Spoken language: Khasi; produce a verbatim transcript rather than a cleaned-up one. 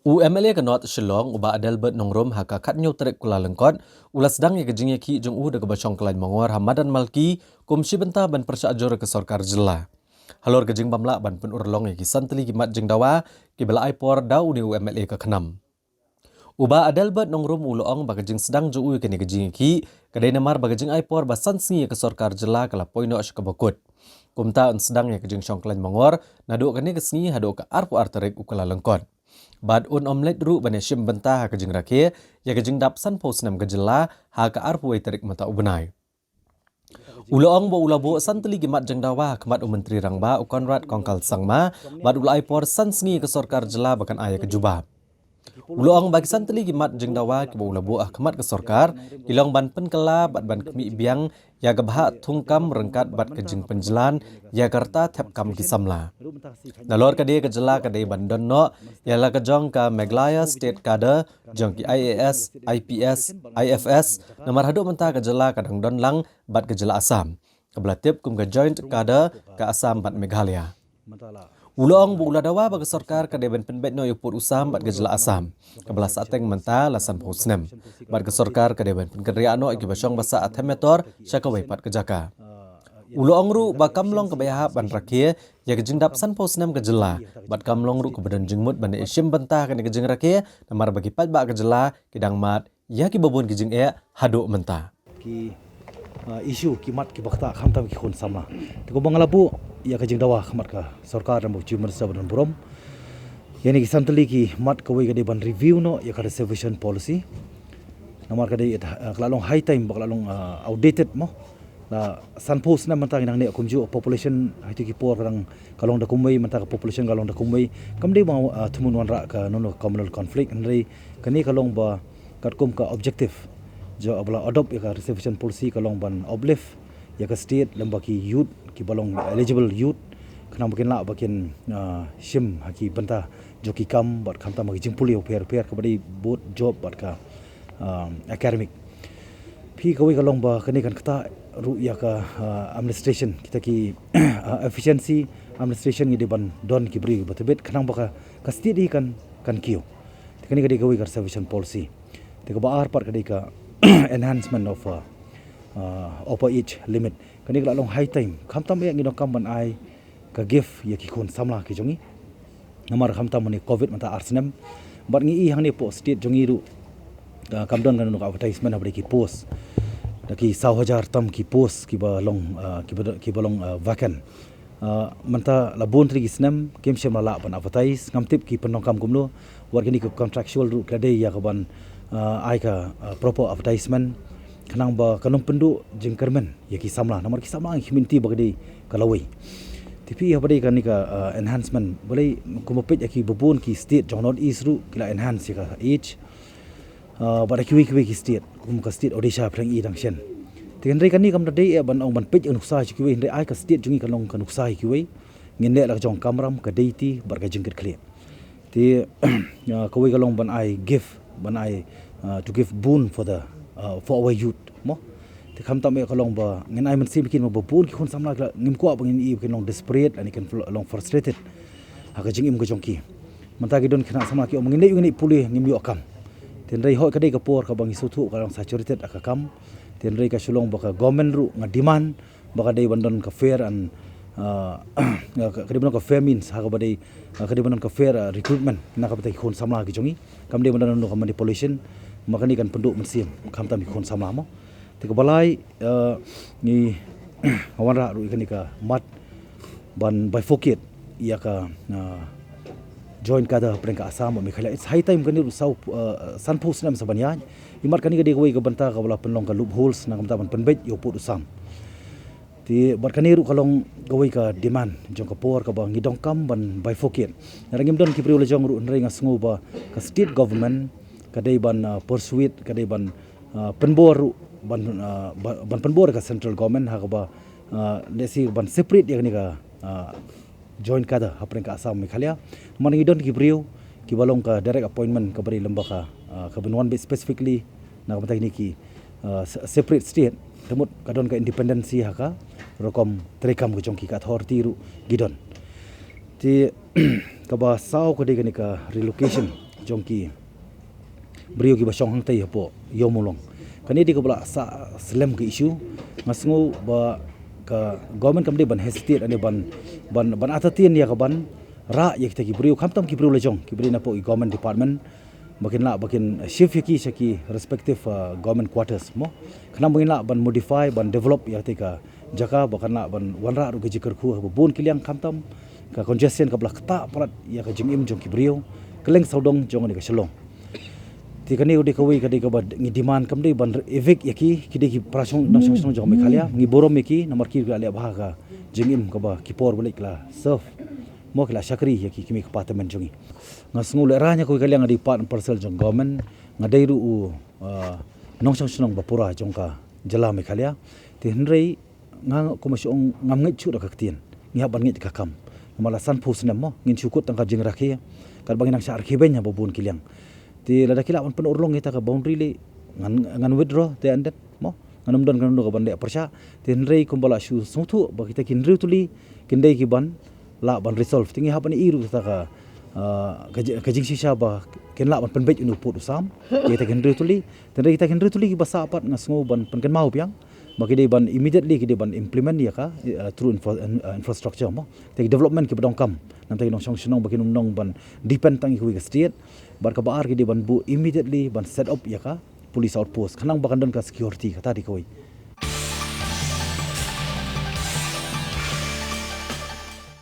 U M L A ka North Shillong, u Bah Adelbert Nongrum, ha ka khatnyiew tarik Kyllalyngkot, u la sdang ïa ka jingïakhih jong u da kaba shong khlaiñ mangor ha Madan Malki, kum shi bynta ban pyrshah jur ïa ka sorkar jylla. Halor ka jingbym lah ban pynurlong ïa ki san tylli ki mat jingdawa, kiba la ai por da une u M L A ka KHNAM. U Bah Adelbert Nongrum u la ong ba ka jingsdang jong u ïa kane ka jingïakhih, ka dei namar ba ka jingai por ba san sngi ïa ka sorkar jylla ka la poi noh sha kaba kut. Kumta un sdang ïa ka jingshong khlaiñ mangor, naduh kane ka sngi haduh ka arphew ar tarik u Kyllalyngkot. Bad un ym leit ruh ban ïashim bynta ha ka jingrakhe, ïa ka jingdap sanphew snem ka jylla, ha ka arphew wei tarik mynta u bnai. U la ong ba u la buh san tylli ki mat jingdawa ha khmat u Myntri Rangbah u Conrad Kongkal Sangma, bad u la ai por san sngi ïa ka sorkar jylla ba kan ai ïa ka jubab. U la ong ba ki san tylli ki mat jingdawa kiba u la buh ha khmat ka sorkar, ki long ban pynkylla bad ban khmih biang ïa ka bhah thungkam ryngkat bad ka jingpynjlan ïa ka rta thep kam ki samla. Nalor ka dei ka jylla ka dei ban don noh ïa la ka jong ka Meghalaya State Cadre, jong ki I A S, I P S, I F S, namar haduh mynta ka jylla ka dang don lang bad ka jylla Assam, kaba la tip kum ka Joint Cadre ka Assam bad Meghalaya. U la ong ba u la dawa ba ka sorkar ka dei ban pynbeit noh ïa u pud u sam bad ka jylla Assam, kaba la sahteng mynta la sanphew snem. Bad ka sorkar ka dei ban pynkynriah noh ïa kiba shong ba sah ha Them Metor sha kawei pat ka jaka. U la ong ruh ba kam long kaba ïahap ban rakhe ïa ka jingdap sanphew snem ka jylla, bad kam long ruh kaba don jingmut ban ïashim bynta ha kane ka jingrakhe, namar ba ki paidbah ka jylla ki dang mad ïa kiba bun ki jingeh haduh mynta. Ki, uh, issue, ki mat kiba ktah khamtam ki khun samla. Te kumba nga la buh ïa ka jingdawa ha khmat ka sorkar, da u Chief Minister ba don burom, ïa kine ki san tylli ki mat, kawei ka dei ban review noh ïa ka reservation policy. Namar ka dei, uh, ka la long high time, ba ka la long, uh, outdated mo. La sanphew snem mynta ngi nangne kumjuh, population ha kito ki por ka dang ka long da kumwei, mynta ka population ka long da kumwei. Kam dei ba, uh, thmu wanrah ka nongno communal conflict, hynrei kane ka long ba katkum ka objective jong ba la adopt ïa ka reservation policy ka long ban uplift ïa ka state lem bad ki youth kiba long eligible youth, khnang ba kin lah ba kin, ah, shim ha ki bynta jong ki kam bad khamtam ha ki jingpule bapher bapher, kaba dei both job bad ka, ah, academic. Phi, kawei ka long ba kane kan ktah ruh ïa ka, ah, administration, kita ki, ah, efficiency administration, ngi dei ban don ki briew ba tbit khnang ba ka, ka state hi kan, kan kiew. Te kane ka dei kawei ka reservation policy. Te kaba ar pat ka dei ka enhancement of, uh, uh, upper age limit. Kane ka la long high time. Khamtam eh ngi donkam ban ai ka gift ïa ki khun samla ki jong ngi. Namar khamtam mynne covid mynta ar snem. Bad ngi i hangne hapoh state jong ngi ruh, uh, kam don kano kano ka advertisement haba dei ki post. Da ki saw hajar tam ki post kiba long, uh, kiba, kiba long, uh, vacant. Ah, mynta la bun tylli ki snem kim shym la lah ban advertise, ngam tip ki pyndonkam kumno. Wat kine ki contractual ruh ki la dei ïa ka ban, ah, ai ka, ah, proper advertisement, khnang ba kan ym pynduh jingkyrmen ïa ki samla, namar ki samla ngi khmih lynti ba ka dei ka lawei. Te phi, haba dei kane ka, ah, enhancement, balei kumba peit ïa kiba bun ki state jong North East ruh ki la enhance ïa ka age. Ah, bad da kiwei kiwei ki state, kum ka state Odisha phi dang i dang shen. Te hynrei kane kam da dei eh ban ong ban peit ïa ka nuksa sha kiwei, hynrei ai ka state jong ngi ka long ka nuksa sha kiwei. Ngin leh la ka jong ka kamram, ka deiti bad ka jingkitkhlieh. Te, ah, kawei ka long ban ai gift, ban ai, ah, to give boon for the, ah, for our youth mo. Te khamtam eh ka long ba ngin ai mynsiem ïa ki, ba bun ki khun samla ki la, ngim kwah ba ngin i ba kin long desperate lane kin long frustrated ha ka jingim ka jong ki. Mynta ki don khynnah samla ki ong, ngin leit, ngin leit pule, ngim ïoh kam. Te hynrei hooid ka dei ka por kaba ngi sngewthuh ka long saturated ha ka kam. Te hynrei ka shu long ba ka government ruh nga demand ba ka dei ban don ka fair and, ah, ka, ka dei ban don ka fair means, ha kaba dei, ah, ka dei ban don ka fair, ah, recruitment na ka bynta ki khun samla ki jong ngi. Kam dei ban don ka manipulation, ma kane kan pynduh mynsiem khamtam ki khun samla mo. Te kaba lai, eh, ngi, nga wanrah ruh ïa kane ka mat ban bifurcate ïa ka, eh, joint cadre hapdeng ka Assam bad Meghalaya. It's high time, kane ruh saw, eh, sanphew snem sa ban ïaid. I mat kane ka dei kawei ka bynta kaba la pynlong ka loopholes na ka bynta ban pynbeit ïa u pud u sam. Te bad kane ruh ka long kawei ka demand jong ka por kaba ngi donkam ban bifurcate. Ngi ruh ngim don ki briew la jong ruh, hynrei nga sngew ba ka state government ka dei ban, ah, persuade, ka dei ban, ah, pynbor ruh, ban, ah, ba-, ban pynbor ka central government ha kaba, ah, lehse ban separate ïa kane ka, ah, joint cadre hapdeng ka Assam Meghalaya. Namar ngi don ki briew kiba long ka direct appointment kaba dei lem bad ka, ah, ka ban wan beit specifically na ka bynta kine ki, ah, se-, separate state. Te mut ka don ka independency ha ka rukom treikam ka jong ki, ka authority ruh ki don. Te kaba saw ka dei kane ka relocation. jong ki briew kiba shong hangtei hapoh Ïew Mawlong. Kane dei kaba la sah slem ka issue. Nga sngew ba ka government kam dei ban hesitate ne ban, ban, ban entertain ïa ka ban rah ïa kita ki briew, khamtam ki briew la jong kiba dei napoh ki government department, ba kin lah ba kin shift ïa ki sha ki respective, uh, government quarters mo. Khnang ba ngin lah ban modify, ban develop ïa kata ka jaka, ba kan lah ban wanrah ruh ka jingkyrkhu haba bun ki liang, khamtam ka congestion kaba la ktah palat ïa ka jingim jong ki briew kylleng sawdong jong kane ka Shillong. Te kane u dei kawei ka dei kaba ngi demand, kam dei ban evict ïa ki, ki dei ki para shong, nongshong shnong jong Meghalaya, ngi burom ïa ki namar ki la leh bha ka jingim kaba ki por ba leit ki la serve mo, ki la shakri ïa ki kmie kpa tymmen jong ngi. Nga sngew lehrain ïa kawei ka liang nga dei part and parcel jong government, nga dei ruh u, uh, nongshong shnong ba pura jong ka jylla Meghalaya. Te hynrei nga, kumba shu ong, ngam ngeit shuh da ka ktien, ngi hap ban ngeit da ka kam. Namar la sanphew snem mo ngin shu kut tang ka jingrakhe, katba ngi nang shah rakhe beiñ ha ba bun ki liang. Te lada ki lah ban pynurlong ïa kata ka boundary lei, ngan, ngan withdraw te and then mo, ngan ym don, ngan ym don ka ban leh pyrshah. Te hynrei kumba la shu sngewthuh ba kita ki hynriew tylli kin dei ki ban lah ban resolve, te ngi hap ban ïohi ruh kata ka, ah, ka ji-, ka jingshisha ba kin lah ban pynbeit ïa une u pud u sam ïa kita ki hynriew tylli. Te hynrei kita ki hynriew tylli kiba sah pat, nga sngew ban pynkynmaw biang ba ki dei ban immediately ki dei ban implement ïa ka, eh, through infra-, in-, eh, infrastructure mo, te ki development kiba donkam. Namar kita ki nongshong shnong ba kin ym nang ban depend tang ïa kawei ka state, bad kaba ar ki dei ban buh immediately ban set up ïa ka police outpost khnang ba kan don ka security, kata dei kawei.